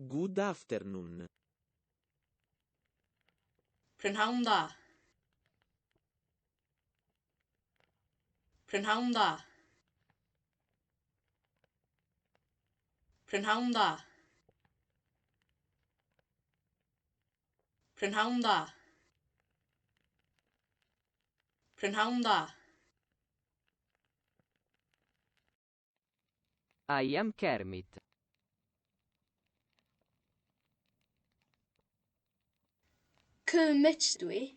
Good afternoon. Prynhawn da. Prynhawn da. Prynhawn da. Prynhawn da. Prynhawn da. I am Kermit. Kermit dwi.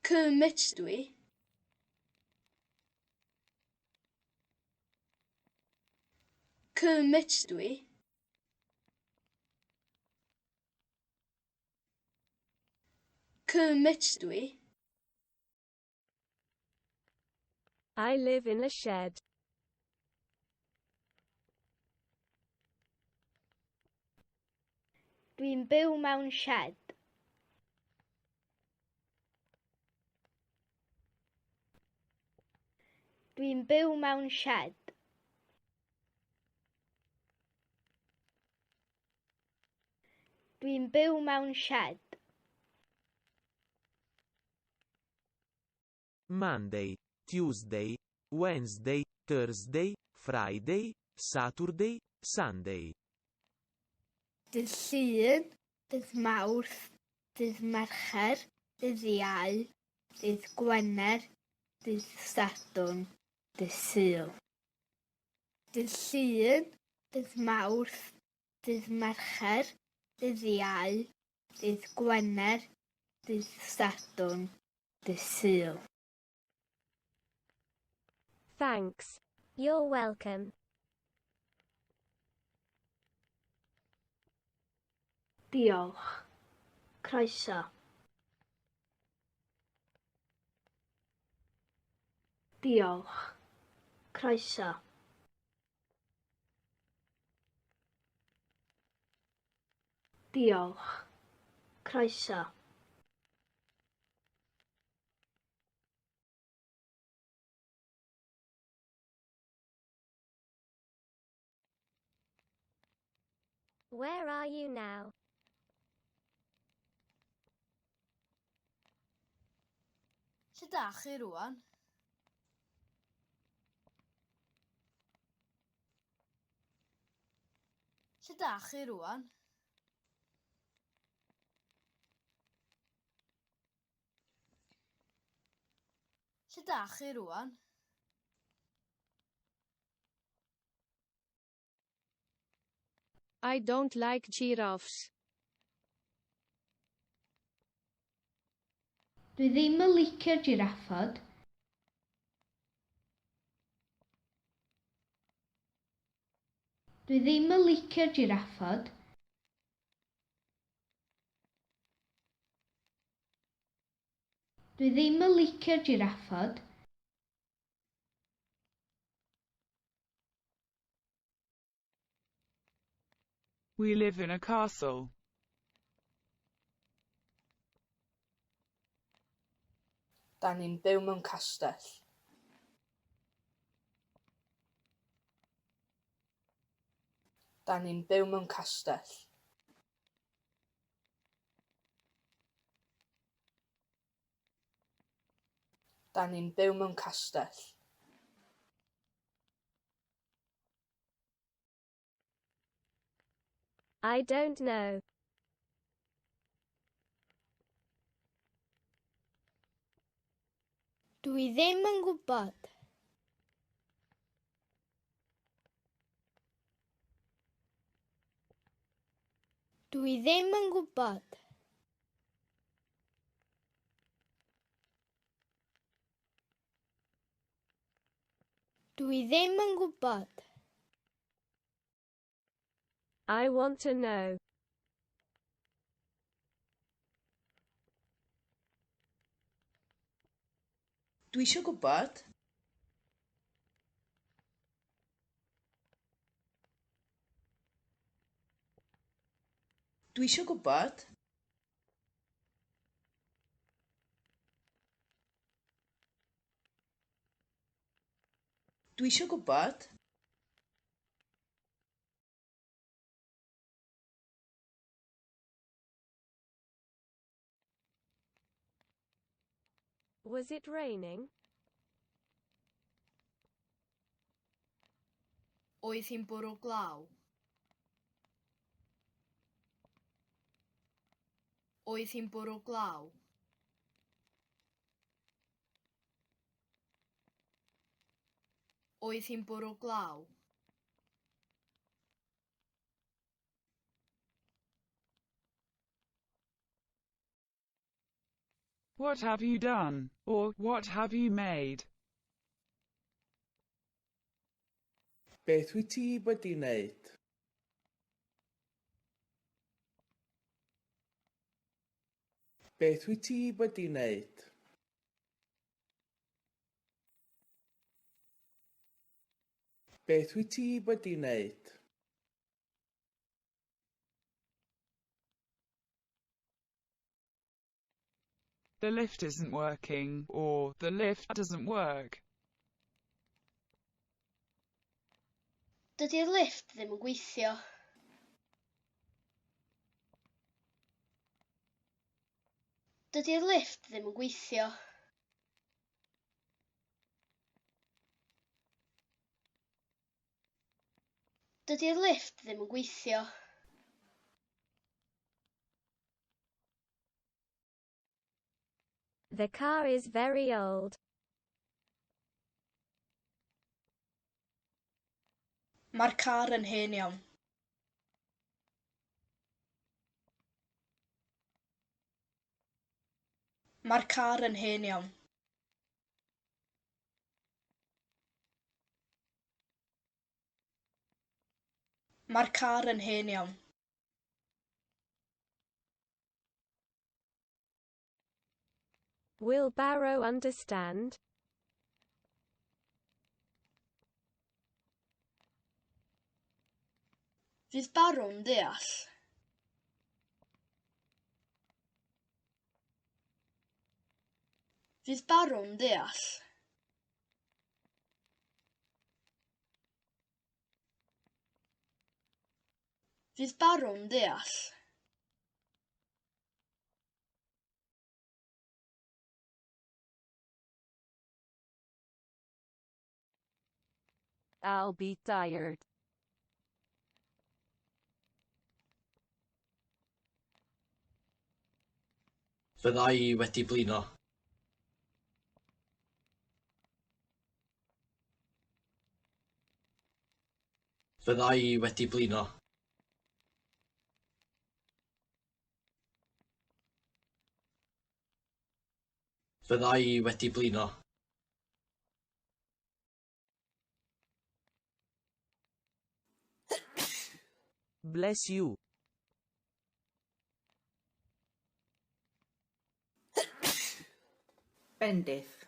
Kermit dwi. Kermit dwi. Kermit dwi. I live in a shed. Dwi'n byw mewn shed. Dwi'n byw mewn shed. Dwi'n byw mewn shed. Monday, Tuesday, Wednesday, Thursday, Friday, Saturday, Sunday. Dydd Llun, dydd Mawrth, dydd Mercher, dydd Iau, dydd Gwener, dydd Sadwrn, dydd Sul. Dydd Llun, dydd Mawrth, dydd Mercher, dydd Iau, dydd Gwener, dydd Sadwrn, dydd Sul. Thanks. You're welcome. Diolch. Croeso. Diolch. Croeso. Diolch. Croeso. Where are you now? Lle dach chi rwan? Lle dach chi rwan? Lle dach chi rwan? I don't like giraffes. Dwi ddim yn licio jiraffod. Dwi ddim yn licio jiraffod. Dwi ddim yn licio jiraffod. We live in a castle. Da ni'n byw mewn castell. Da ni'n byw mewn castell. Da ni'n byw mewn castell. I don't know. Dwi ddim yn gwybod. Dwi ddim yn gwybod. Dwi ddim yn gwybod. I want to know. Dwi eisiau gwybod. Dwi eisiau gwybod. Dwi isio gwybod. Was it raining? Oedd hi'n bwrw glaw? Oedd hi'n bwrw glaw? Oedd hi'n bwrw glaw? What have you done? Or, what have you made? Beth wyt ti wedi wneud? Beth wyt ti wedi wneud? Beth wyt ti wedi wneud? The lift isn't working, or, the lift doesn't work. Dydy'r lifft ddim yn gweithio. Dydy'r lifft ddim yn gweithio. Dydy'r lifft ddim yn gweithio. The car is very old. Mae'r car yn hen iawn. Mae'r car yn hen iawn. Mae'r car yn hen iawn. Will Barrow understand? Fydd Barrow'n deall? Fydd Barrow'n deall? Fydd Barrow'n deall? I'll be tired. Fydda i wedi blino. Fydda i wedi blino. Fydda i wedi blino. Bless you. Bendith.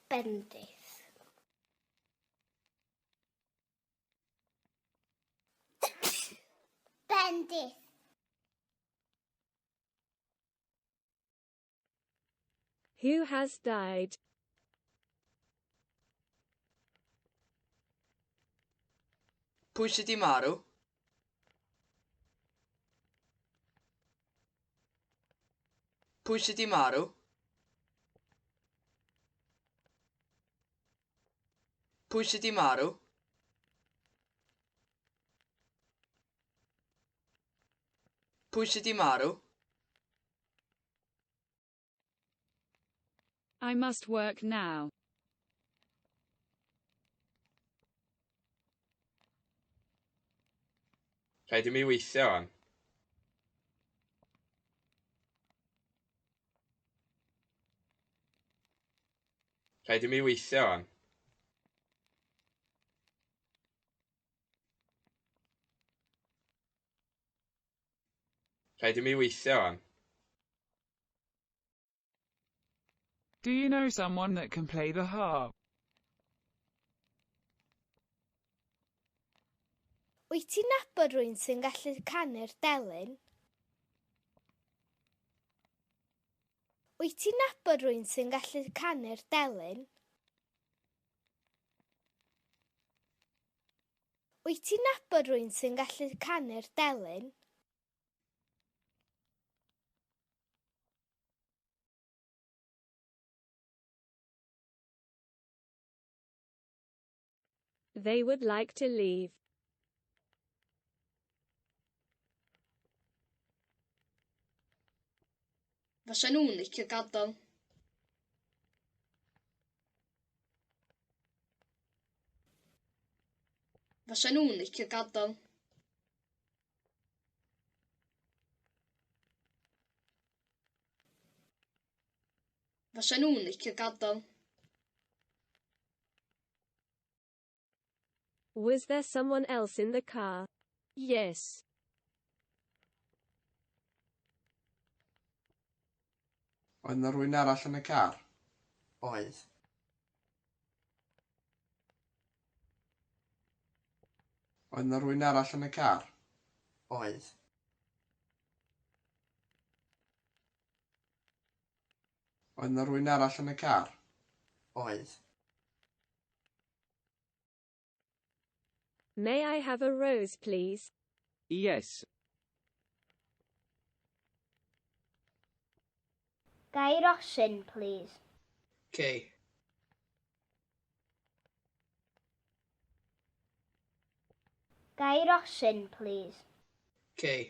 Bendith. Bendith. Who has died? Pwy sydd 'di marw? Pwy sydd 'di marw? Pwy sydd 'di marw? Pwy sydd 'di marw? I must work now. Rhaid i mi weithio wan. Rhaid i mi weithio wan. Rhaid i mi weithio wan. Do you know someone that can play the harp? Wyt ti'n nabod rhywun sy'n gallu canu'r delyn? Wyt ti'n nabod rhywun sy'n gallu canu'r delyn? Wyt ti'n nabod rhywun sy'n gallu canu'r delyn? They would like to leave. Fysa nhw'n licio gadael. Fysa nhw'n licio gadael. Fysa nhw'n licio gadael. Was there someone else in the car? Yes. Oedd 'na rywun arall yn y car? Oedd. Oedd 'na rywun arall yn y car? Oedd. Oedd 'na rywun arall yn y car? Oedd. May I have a rose, please? Yes. Ga i rosyn, plîs? Cei. Ga i rosyn, plîs? Cei.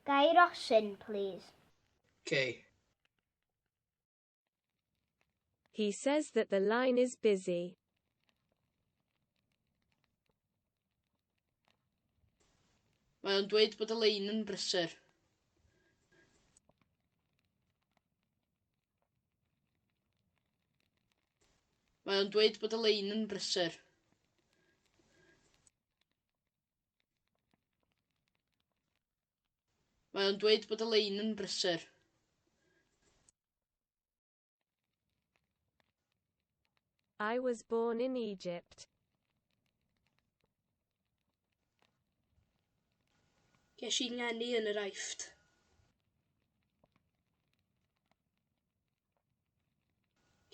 Ga i rosyn, plîs? Cei. He says that the line is busy. Mae o'n dweud bod y lein yn brysur. Mae o'n dweud bod y lein yn brysur. Mae o'n dweud bod y lein yn brysur. I was born in Egypt. Ges i ngeni yn yr Aifft.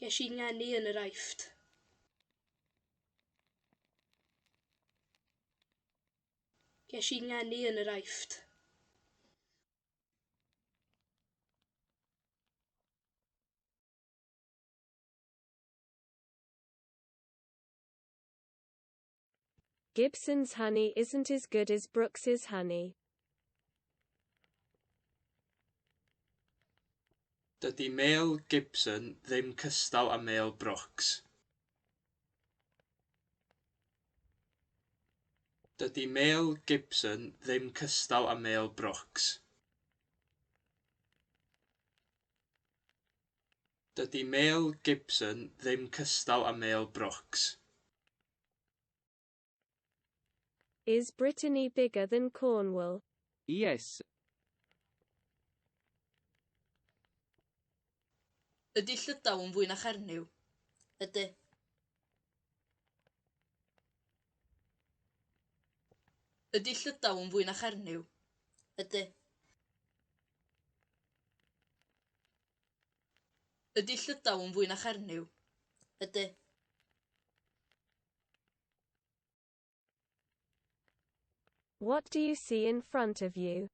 Ges i ngeni yn yr Aifft. Ges i ngeni yn yr Aifft. Gibson's honey isn't as good as Brooks's honey. Dydy mêl Gibson ddim cystal â mêl Brooks. Dydy mêl Gibson ddim cystal â mêl Brooks. Dydy mêl Gibson ddim cystal â mêl Brooks. Is Brittany bigger than Cornwall? Yes. Ydy Llydaw yn fwy na Chernyw? Ydy. Ydy Llydaw yn fwy na Chernyw? Ydy. Ydy Llydaw yn fwy na Chernyw? Ydy. What do you see in front of you?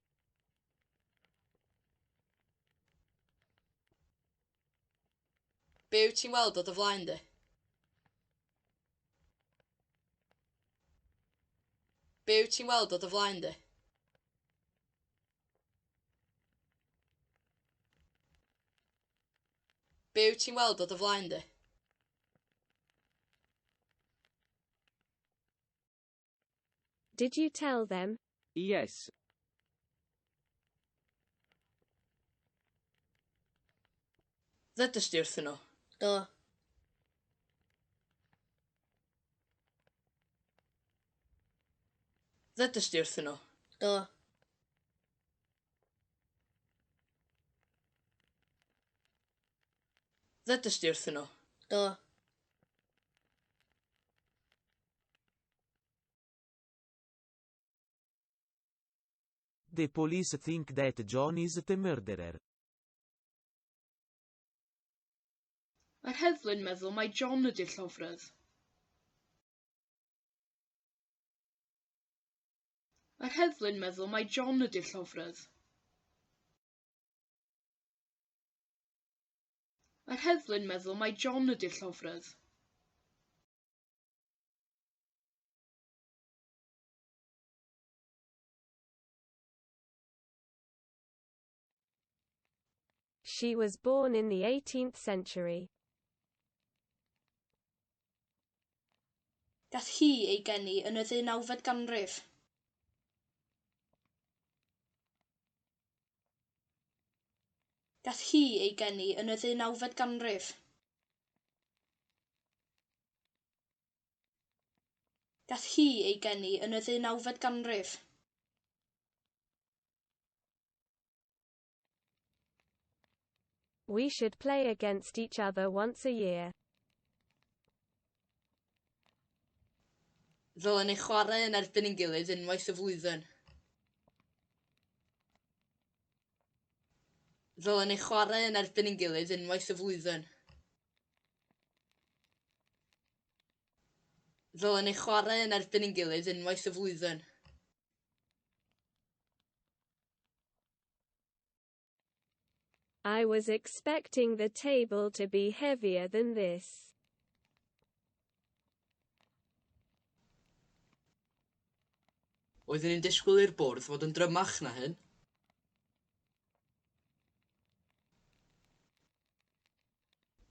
Be wyt ti'n weld o dy flaen di? Be wyt ti'n weld o dy flaen di? Be wyt ti'n weld o dy flaen di? Did you tell them? Yes. Ddudest di wrthyn nhw? Do. Ddudest di wrthyn nhw? Do. Ddudest di wrthyn nhw? Do. The police think that John is the murderer. Mae'r heddlu'n meddwl mai John ydy'r llofrudd. Mae'r heddlu'n meddwl mai John ydy'r llofrudd. Mae'r heddlu'n meddwl mai John ydy'r llofrudd. She was born in the 18th century. Gath hi ei geni yn y ddeunawfed ganrif. Gath hi ei geni yn y ddeunawfed ganrif. Gath hi ei geni yn y ddeunawfed ganrif. We should play against each other once a year. Ddylen ni chwarae yn erbyn ein gilydd unwaith y flwyddyn. Ddylen ni chwarae yn erbyn ein gilydd unwaith y flwyddyn. Ddylen ni chwarae yn erbyn ein gilydd unwaith y flwyddyn. I was expecting the table to be heavier than this. Oeddwn i'n disgwyl i'r bwrdd fod yn drymach na hyn.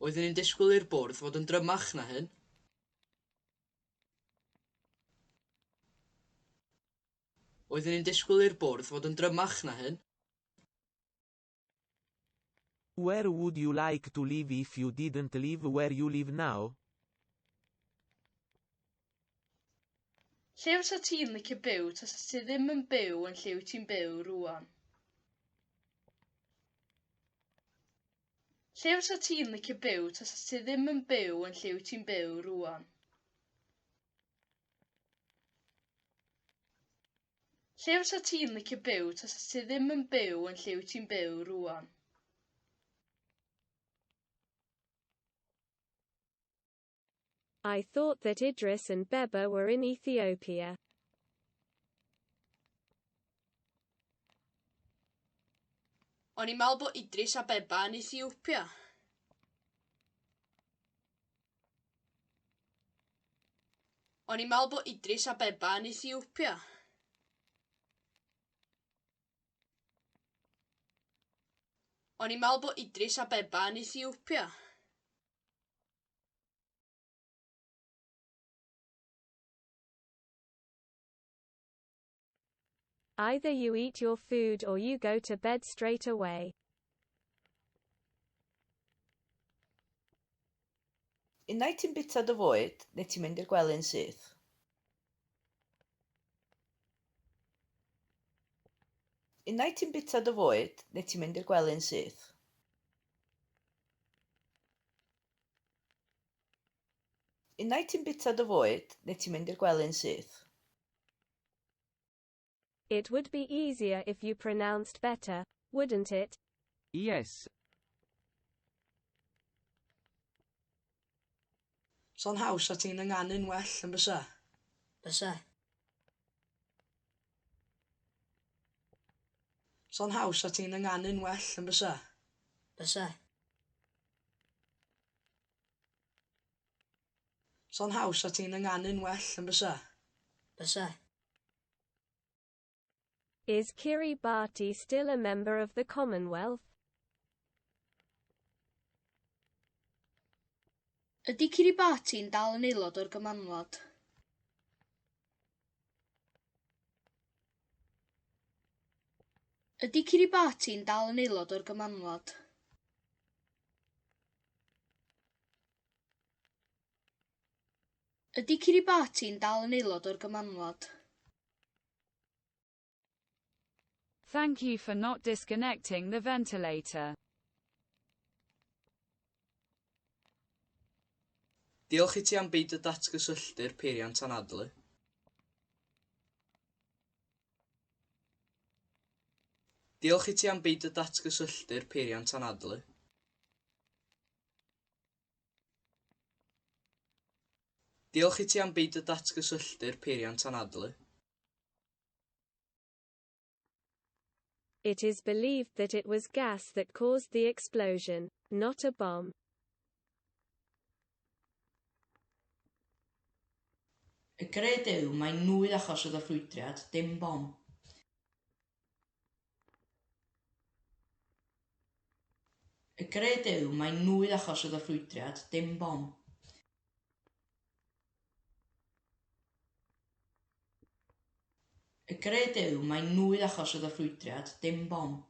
Oeddwn i'n disgwyl i'r bwrdd fod yn drymach na hyn. Oeddwn i'n disgwyl i'r bwrdd fod yn drymach na hyn. Where would you like to live if you didn't live where you live now? Lle fysa ti'n licio byw tasa ti ddim yn byw yn lle wyt ti'n byw rŵan? Lle fysa ti'n licio byw tasa ti ddim yn byw yn lle wyt ti'n byw rŵan? Lle fysa ti'n licio byw tasa ti ddim yn byw yn lle wyt ti'n byw rŵan? I thought that Idris and Beba were in Ethiopia. O'n i'n meddwl bod Idris a Beba yn Ethiopia. O'n i'n meddwl bod Idris a Beba yn Ethiopia. O'n i'n meddwl bod Idris a Beba yn Ethiopia. Either you eat your food or you go to bed straight away. Unai ti'n bwyta dy fwyd, neu ti'n mynd i'r gwely'n syth. Unai ti'n bwyta dy fwyd, neu ti'n mynd i'r gwely'n syth. Unai ti'n bwyta dy fwyd, neu ti'n mynd i'r gwely'n syth. It would be easier if you pronounced better, wouldn't it? Yes. Sa'n haws 'sa ti'n ynganu'n well yn bysa? Bysa. Sa'n haws 'sa ti'n ynganu'n well yn bysa? Bysa. Sa'n haws 'sa ti'n ynganu'n well yn bysa? Bysa. Is Kiribati still a member of the Commonwealth? Ydy Kiribati'n dal yn aelod o'r Gymanwlad? Ydy Kiribati'n dal yn aelod o'r Gymanwlad? Ydy Kiribati'n dal yn aelod o'r Gymanwlad? Thank you for not disconnecting the ventilator. Diolch i ti am beidio datgysylltu'r peiriant anadlu. Diolch i ti am beidio datgysylltu'r peiriant anadlu. Diolch i ti am beidio datgysylltu'r peiriant anadlu. It is believed that it was gas that caused the explosion, not a bomb. Y gred yw mai nwy achosodd y ffrwydrad, dim bom. Y gred yw mai nwy achosodd y ffrwydrad, dim bom. Y gred yw mai nwy achosodd y ffrwydrad, dim bom.